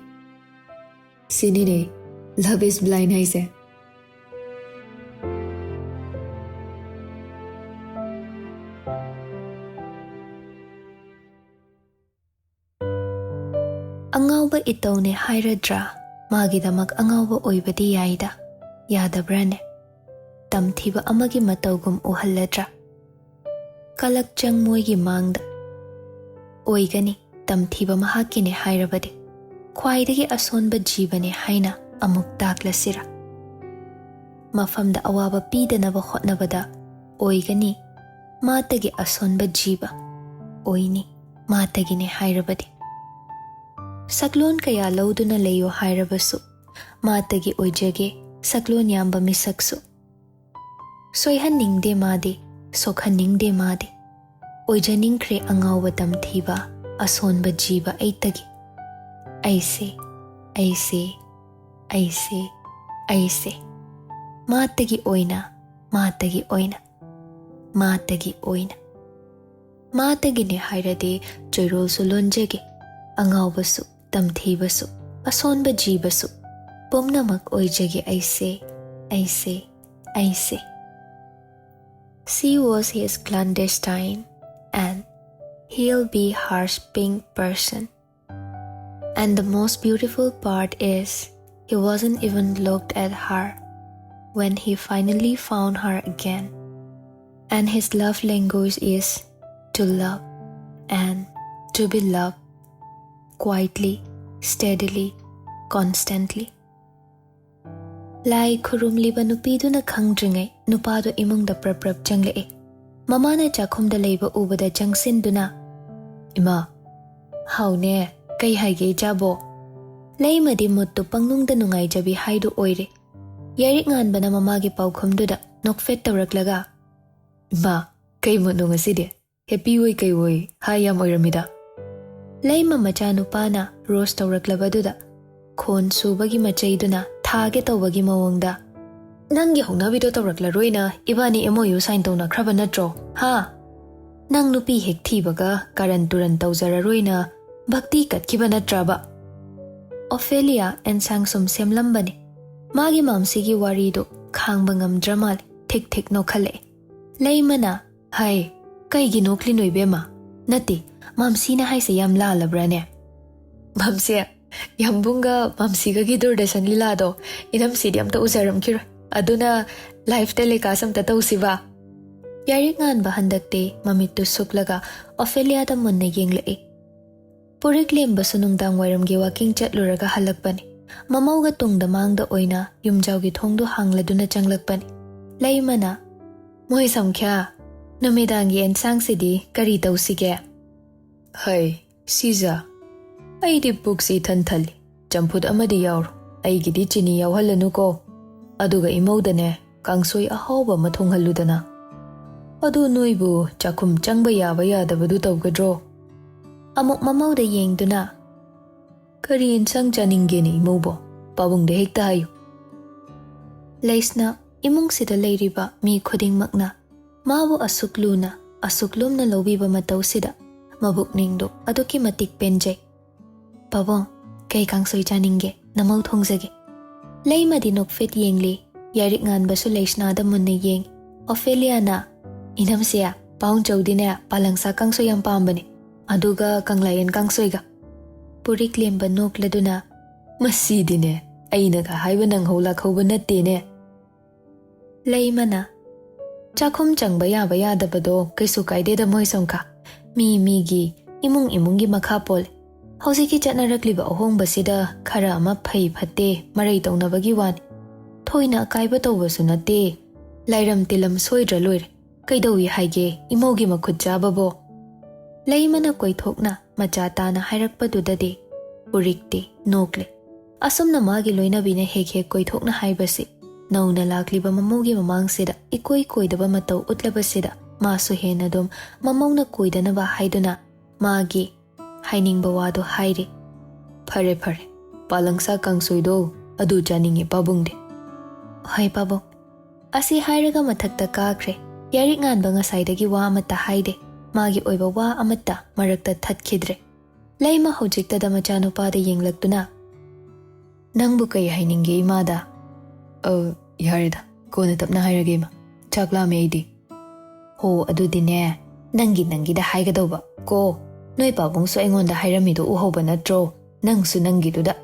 "ꯁꯤꯅꯤꯅꯦ love is blind ꯍꯥꯏꯁꯦ꯫" ꯑꯉꯥꯎꯕ ꯏꯇꯧꯅꯦ ꯍꯥꯏꯔꯗ꯭ꯔꯥ? ꯃꯥꯒꯤꯗꯃꯛ ꯑꯉꯥꯎꯕ ꯑꯣꯏꯕꯗꯤ ꯌꯥꯏꯗ, ꯌꯥꯗꯕ꯭ꯔꯥꯅꯦ? ꯇꯝꯊꯤꯕ ꯑꯃꯒꯤ ꯃꯇꯧꯒꯨꯝ ꯎꯍꯜꯂꯗ꯭ꯔꯥ? ꯀꯂꯛꯆꯪ ꯃꯣꯏꯒꯤ ꯃꯥꯡꯗ꯫ ꯑꯣꯏꯒꯅꯤ, ꯇꯝꯊꯤꯕ ꯃꯍꯥꯛꯀꯤꯅꯦ ꯍꯥꯏꯔꯕꯗꯤ꯫ ꯈ꯭ꯋꯥꯏꯗꯒꯤ ꯑꯁꯣꯟꯕ ꯖꯤꯕꯅꯦ ꯍꯥꯏꯅ ꯑꯃꯨꯛ ꯇꯥꯛꯂꯁꯤꯔꯥ? ꯃꯐꯝꯗ ꯑꯋꯥꯕ ꯄꯤꯗꯅꯕ ꯍꯣꯠꯅꯕꯗ ꯑꯣꯏꯒꯅꯤ, ꯃꯥꯇꯒꯤ ꯑꯁꯣꯟꯕ ꯖꯤꯕ꯫ ꯑꯣꯏꯅꯤ, ꯃꯥꯇꯒꯤꯅꯦ ꯍꯥꯏꯔꯕꯗꯤ꯫ ꯁꯛꯂꯣꯟ ꯀꯌꯥ ꯂꯧꯗꯨꯅ ꯂꯩꯌꯣ ꯍꯥꯏꯔꯕꯁꯨ, ꯃꯥꯇꯒꯤ ꯑꯣꯏꯖꯒꯦ ꯁꯛꯂꯣꯟ ꯌꯥꯝꯕ ꯃꯤꯁꯛꯁꯨ꯫ ꯁꯣꯏꯍꯟꯅꯤꯡꯗꯦ ꯃꯥꯗꯤ, ꯁꯣꯛꯍꯟꯅꯤꯡꯗꯦ ꯃꯥꯗꯤ꯫ ꯑꯣꯏꯖꯅꯤꯡꯈ꯭ꯔꯦ ꯑꯉꯥꯎꯕ ꯇꯝꯊꯤꯕ, ꯑꯁꯣꯟꯕ ꯖꯤꯕ ꯑꯩꯇꯒꯤ꯫ ꯑꯩꯁꯦ, ꯑꯩꯁꯦ, ꯑꯩꯁꯦ, ꯑꯩꯁꯦ꯫ ꯃꯥꯇꯒꯤ ꯑꯣꯏꯅ, ꯃꯥꯇꯒꯤ ꯑꯣꯏꯅ, ꯃꯥꯇꯒꯤ ꯑꯣꯏꯅ꯫ ꯃꯥꯇꯒꯤꯅꯦ ꯍꯥꯏꯔꯗꯤ ꯆꯣꯏꯔꯣꯜꯁꯨ ꯂꯣꯟꯖꯒꯦ, ꯑꯉꯥꯎꯕꯁꯨ, ꯇꯝꯊꯤꯕꯁꯨ, ꯑꯁꯣꯟꯕ ꯖꯤꯕꯁꯨ, ꯄꯨꯝꯅꯃꯛ ꯑꯣꯏꯖꯒꯦ ꯑꯩꯁꯦ, ꯑꯩꯁꯦ, ꯑꯩꯁꯦ꯫ She was his clandestine, and he'll be her pink person. And the most beautiful part is, he wasn't even looked at her when he finally found her again. And his love language is to love and to be loved, quietly, steadily, constantly. ꯂꯥꯏ ꯈꯨꯔꯨꯝꯂꯤꯕ ꯅꯨꯄꯤꯗꯨꯅ ꯈꯪꯗ꯭ꯔꯤꯉꯩ ꯅꯨꯄꯥꯗꯣ ꯏꯃꯨꯡꯗ ꯄ꯭ꯔꯞ ꯄ꯭ꯔꯞ ꯆꯪꯂꯛꯑꯦ꯫ ꯃꯃꯥꯅ ꯆꯥꯛꯈꯨꯝꯗ ꯂꯩꯕ ꯎꯕꯗ ꯆꯪꯁꯤꯟꯗꯨꯅ, "ꯏꯃꯥ, ꯍꯥꯎꯅꯦ, ꯀꯩ ꯍꯥꯏꯒꯦ ꯏꯆꯥꯕꯣ?" ꯂꯩꯃꯗꯤ ꯃꯨꯠꯇꯨ ꯄꯪꯅꯨꯡꯗ ꯅꯨꯡꯉꯥꯏꯖꯕꯤ ꯍꯥꯏꯗꯨ ꯑꯣꯏꯔꯦ꯫ ꯌꯥꯏꯔꯤꯛ ꯉꯥꯟꯕꯅ ꯃꯃꯥꯒꯤ ꯄꯥꯎꯈꯨꯝꯗꯨꯗ ꯅꯣꯛꯐꯦꯠ ꯇꯧꯔꯛꯂꯒ, "ꯏꯃꯥ, ꯀꯩ ꯃꯨꯠꯅꯣ ꯉꯁꯤꯗꯤ? ꯍꯦꯄꯤ ꯑꯣꯏ ꯀꯩ ꯑꯣꯏ, ꯍꯥꯏ ꯌꯥꯝ ꯑꯣꯏꯔꯝꯃꯤꯗ?" ꯂꯩꯃ ꯃꯆꯥꯅꯨꯄꯥꯅ ꯔꯣꯁ ꯇꯧꯔꯛꯂꯕꯗꯨꯗ ꯈꯣꯟ ꯁꯨꯕꯒꯤ ꯃꯆꯩꯗꯨꯅ ꯊꯥꯒꯦ ꯇꯧꯕꯒꯤ ꯃꯑꯣꯡꯗ, "ꯅꯪꯒꯤ ꯍꯧꯅꯕꯤꯗꯣ ꯇꯧꯔꯛꯂꯔꯣꯏꯅ ꯏꯕꯥꯅꯤ M O U sign ꯇꯧꯅꯈ꯭ꯔꯕ ꯅꯠꯇ꯭ꯔꯣ? ꯍꯥ? ꯅꯪ ꯅꯨꯄꯤ ꯍꯦꯛ ꯊꯤꯕꯒ ꯀꯥꯔꯟ ꯇꯨꯔꯟ ꯇꯧꯖꯔꯔꯣꯏꯅ ꯚꯛꯇꯤ ꯀꯠꯈꯤꯕ ꯅꯠꯇ꯭ꯔꯕ?" ꯑꯣꯐꯦꯂꯤꯌꯥ ꯑꯦꯟꯁꯥꯡ ꯁꯨꯝ ꯁꯦꯝꯂꯝꯕꯅꯤ꯫ ꯃꯥꯒꯤ ꯃꯥꯝꯁꯤꯒꯤ ꯋꯥꯔꯤꯗꯨ ꯈꯥꯡꯕ ꯉꯝꯗ꯭ꯔ ꯃꯥꯜꯂꯦ꯫ ꯊꯤꯛ ꯊꯤꯛ ꯅꯣꯛꯈꯠꯂꯛꯑꯦ꯫ ꯂꯩꯃꯅ, "ꯍꯥꯏ, ꯀꯩꯒꯤ ꯅꯣꯛꯂꯤꯅꯣ ꯏꯕꯦꯝꯃ? ꯅꯠꯇꯦ, ꯃꯥꯝꯁꯤꯅ ꯍꯥꯏꯁꯦ ꯌꯥꯝ ꯂꯥꯜꯂꯕ꯭ꯔꯥꯅꯦ?" "ꯃꯥꯝꯁꯤ, ꯌꯥꯝꯕꯨꯡꯒ ꯃꯥꯝꯁꯤꯒꯒꯤ ꯗꯨꯔꯗꯔꯁꯟ ꯂꯤꯂꯥꯗꯣ ꯏꯅꯝꯁꯤꯗꯤ ꯑꯝꯇ ꯎꯖꯔꯝꯈꯤꯔꯣꯏ꯫ ꯑꯗꯨꯅ live telecast ꯑꯝꯇ ꯇꯧꯁꯤꯕ?" ꯌꯥꯏꯔꯤꯛ ꯉꯥꯟꯕ ꯍꯟꯗꯛꯇꯤ ꯃꯃꯤꯠꯇꯨ ꯁꯨꯛꯂꯒ ꯑꯣꯐꯦꯂꯤꯌꯥꯗ ꯃꯨꯟꯅ ꯌꯦꯡꯂꯛꯏ꯫ ꯄꯨꯔꯤꯛ ꯂꯦꯝꯕꯁꯨ ꯅꯨꯡꯗꯥꯡ ꯋꯥꯏꯔꯝꯒꯤ walking ꯆꯠꯂꯨꯔꯒ ꯍꯜꯂꯛꯄꯅꯤ꯫ ꯃꯃꯧꯒ ꯇꯨꯡꯗ ꯃꯥꯡꯗ ꯑꯣꯏꯅ ꯌꯨꯝꯖꯥꯎꯒꯤ ꯊꯣꯡꯗꯨ ꯍꯥꯡꯂꯗꯨꯅ ꯆꯪꯂꯛꯄꯅꯤ꯫ ꯂꯩꯃꯅ, "ꯃꯣꯏ ꯁꯝꯈ꯭ꯌꯥ, ꯅꯨꯃꯤꯗꯥꯡꯒꯤ ꯑꯦꯟꯁꯥꯡꯁꯤꯗꯤ ꯀꯔꯤ ꯇꯧꯁꯤꯒꯦ?" "ꯍꯩ, ꯁꯤꯖ, ꯑꯩꯗꯤ ꯄꯨꯛꯁꯤ ꯏꯊꯟ ꯊꯜꯂꯤ꯫ ꯆꯝꯐꯨꯠ ꯑꯃꯗꯤ ꯌꯥꯎꯔꯣ꯫ ꯑꯩꯒꯤꯗꯤ ꯆꯤꯅꯤ ꯌꯥꯎꯍꯜꯂꯅꯨꯀꯣ꯫ ꯑꯗꯨꯒ ꯏꯃꯧꯗꯅꯦ, ꯀꯥꯡꯁꯣꯏ ꯑꯍꯥꯎꯕ ꯑꯃ ꯊꯣꯡꯍꯜꯂꯨꯗꯅ꯫ ꯑꯗꯨ ꯅꯣꯏꯕꯨ ꯆꯥꯛꯈꯨꯝ ꯆꯪꯕ ꯌꯥꯕ ꯌꯥꯗꯕꯗꯨ ꯇꯧꯒꯗ꯭ꯔꯣ? ꯑꯃꯨꯛ ꯃꯃꯧꯗ ꯌꯦꯡꯗꯨꯅ, "ꯀꯔꯤ ꯏꯟꯁꯥꯡ ꯆꯥꯅꯤꯡꯒꯦꯅꯦ ꯏꯃꯧꯕꯣ? ꯄꯥꯕꯨꯡꯗ ꯍꯦꯛꯇ ꯍꯥꯏꯌꯨ꯫" ꯂꯩꯁꯅꯥ ꯏꯃꯨꯡꯁꯤꯗ ꯂꯩꯔꯤꯕ ꯃꯤ ꯈꯨꯗꯤꯡꯃꯛꯅ ꯃꯥꯕꯨ ꯑꯁꯨꯛ ꯂꯨꯅ, ꯑꯁꯨꯛ ꯂꯨꯝꯅ ꯂꯧꯕꯤꯕ ꯃꯇꯧꯁꯤꯗ ꯃꯕꯨꯛꯅꯤꯡꯗꯣ ꯑꯗꯨꯛꯀꯤ ꯃꯇꯤꯛ ꯄꯦꯟꯖꯩ꯫ "ꯄꯥꯕꯨꯡ, ꯀꯩ ꯀꯥꯡꯁꯣꯏ ꯆꯥꯅꯤꯡꯒꯦ? ꯅꯃꯧ ꯊꯣꯡꯖꯒꯦ꯫" ꯂꯩꯃꯗꯤ ꯅꯣꯛꯐꯦꯠ ꯌꯦꯡꯂꯤ꯫ ꯌꯥꯏꯔꯤꯛ ꯉꯥꯟꯕꯁꯨ ꯂꯩꯁꯅꯥꯗ ꯃꯨꯟꯅ ꯌꯦꯡ꯫ ꯑꯣꯐꯦꯂꯤꯌꯥꯅ, "ꯏꯅꯝꯁꯦ, ꯄꯥꯎꯟꯆꯧꯗꯤꯅꯦ ꯄꯥꯂꯪꯁꯥ ꯀꯥꯡꯁꯣꯏ ꯌꯥꯝ ꯄꯥꯝꯕꯅꯦ, ꯑꯗꯨꯒ ꯀꯪꯂꯥꯌꯦꯟ ꯀꯥꯡꯁꯣꯏꯒ꯫" ꯄꯨꯔꯤꯛꯂꯦꯝꯕ ꯅꯣꯛꯂꯗꯨꯅ, "ꯃꯁꯤꯗꯤꯅꯦ ꯑꯩꯅꯒ ꯍꯥꯏꯕ ꯅꯪꯍꯧ ꯂꯥꯛꯍꯧꯕ ꯅꯠꯇꯦꯅꯦ꯫" ꯂꯩꯃꯅ, "ꯆꯥꯛꯈꯨꯝ ꯆꯪꯕ ꯌꯥꯕ ꯌꯥꯗꯕꯗꯣ ꯀꯩꯁꯨ ꯀꯥꯏꯗꯦꯗ ꯃꯣꯏ ꯁꯣꯝꯈꯥ, ꯃꯤ ꯃꯤꯒꯤ ꯏꯃꯨꯡ ꯏꯃꯨꯡꯒꯤ ꯃꯈꯥ ꯄꯣꯜꯂꯦ꯫ ꯍꯧꯖꯤꯛꯀꯤ ꯆꯠꯅꯔꯛꯂꯤꯕ ꯑꯍꯣꯡꯕꯁꯤꯗ ꯈꯔ ꯑꯃ ꯐꯩ ꯐꯠꯇꯦ ꯃꯔꯩ ꯇꯧꯅꯕꯒꯤ ꯋꯥꯅꯤ꯫ ꯊꯣꯏꯅ ꯑꯀꯥꯏꯕ ꯇꯧꯕꯁꯨ ꯅꯠꯇꯦ꯫ ꯂꯥꯏꯔꯝ ꯇꯤꯂꯝ ꯁꯣꯏꯗ꯭ꯔ ꯂꯣꯏꯔꯦ꯫ ꯀꯩꯗꯧꯏ ꯍꯥꯏꯒꯦ ꯏꯃꯧꯒꯤ ꯃꯈꯨꯠ ꯆꯥꯕꯕꯣ?" ꯂꯩꯃꯅ ꯀꯣꯏꯊꯣꯛꯅ ꯃꯆꯥ ꯇꯥꯅ ꯍꯥꯏꯔꯛꯄꯗꯨꯗꯗꯤ ꯄꯨꯔꯤꯛꯇꯤ ꯅꯣꯛꯂꯦ꯫ ꯑꯁꯨꯝꯅ ꯃꯥꯒꯤ ꯂꯣꯏꯅꯕꯤꯅ ꯍꯦꯛ ꯍꯦꯛ ꯀꯣꯏꯊꯣꯛꯅ ꯍꯥꯏꯕꯁꯤ ꯅꯧꯅ ꯂꯥꯛꯂꯤꯕ ꯃꯃꯧꯒꯤ ꯃꯃꯥꯡꯁꯤꯗ ꯏꯀꯣꯏ ꯀꯣꯏꯗꯕ ꯃꯇꯧ ꯎꯠꯂꯕꯁꯤꯗ ꯃꯥꯁꯨ ꯍꯦꯟꯅ ꯑꯗꯨꯝ ꯃꯃꯧꯅ ꯀꯣꯏꯗꯅꯕ ꯍꯥꯏꯗꯨꯅ ꯃꯥꯒꯤ ꯍꯥꯏꯅꯤꯡꯕ ꯋꯥꯗꯣ ꯍꯥꯏꯔꯤ꯫ "ꯐꯔꯦ ꯐꯔꯦ, ꯄꯥꯂꯪꯁꯥ ꯀꯥꯡꯁꯣꯏꯗꯣ ꯑꯗꯨ ꯆꯥꯅꯤꯡꯉꯤ ꯄꯥꯕꯨꯡꯗꯤ꯫" "ꯍꯣꯏ ꯄꯥꯕꯨꯡ, ꯑꯁꯤ ꯍꯥꯏꯔꯒ ꯃꯊꯛꯇ ꯀꯥꯈ꯭ꯔꯦ꯫ ꯌꯥꯏꯔꯤꯛ ꯉꯥꯟꯕ ꯉꯁꯥꯏꯗꯒꯤ ꯋꯥ ꯑꯃꯠꯇ ꯍꯥꯏꯗꯦ꯫ ꯃꯥꯒꯤ ꯑꯣꯏꯕ ꯋꯥ ꯑꯃꯠꯇ ꯃꯔꯛꯇ ꯊꯠꯈꯤꯗ꯭ꯔꯦ꯫ ꯂꯩꯃ ꯍꯧꯖꯤꯛꯇꯗ ꯃꯆꯥꯅꯨꯄꯥꯗ ꯌꯦꯡꯂꯛꯇꯨꯅ, "ꯅꯪꯕꯨ ꯀꯩ ꯍꯥꯏꯅꯤꯡꯒꯦ ꯏꯃꯥꯗ?" "ꯑ, ꯌꯥꯔꯦꯗ, ꯀꯣꯟꯅ ꯇꯞꯅ ꯍꯥꯏꯔꯒꯦ ꯏꯃꯥ꯫ ꯆꯥꯛ ꯂꯥꯝꯃꯦ ꯑꯩꯗꯤ꯫" "ꯍꯣ, ꯑꯗꯨꯗꯤꯅꯦ, ꯅꯪꯒꯤ ꯅꯪꯒꯤꯗ ꯍꯥꯏꯒꯗꯧꯕ ꯀꯣ꯫ ꯅꯣꯏ ꯄꯥꯕꯨꯡꯁꯨ ꯑꯩꯉꯣꯟꯗ ꯍꯥꯏꯔꯝꯃꯤꯗꯣ ꯎꯍꯧꯕ ꯅꯠꯇ꯭ꯔꯣ? ꯅꯪꯁꯨ ꯅꯪꯒꯤꯗꯨꯗ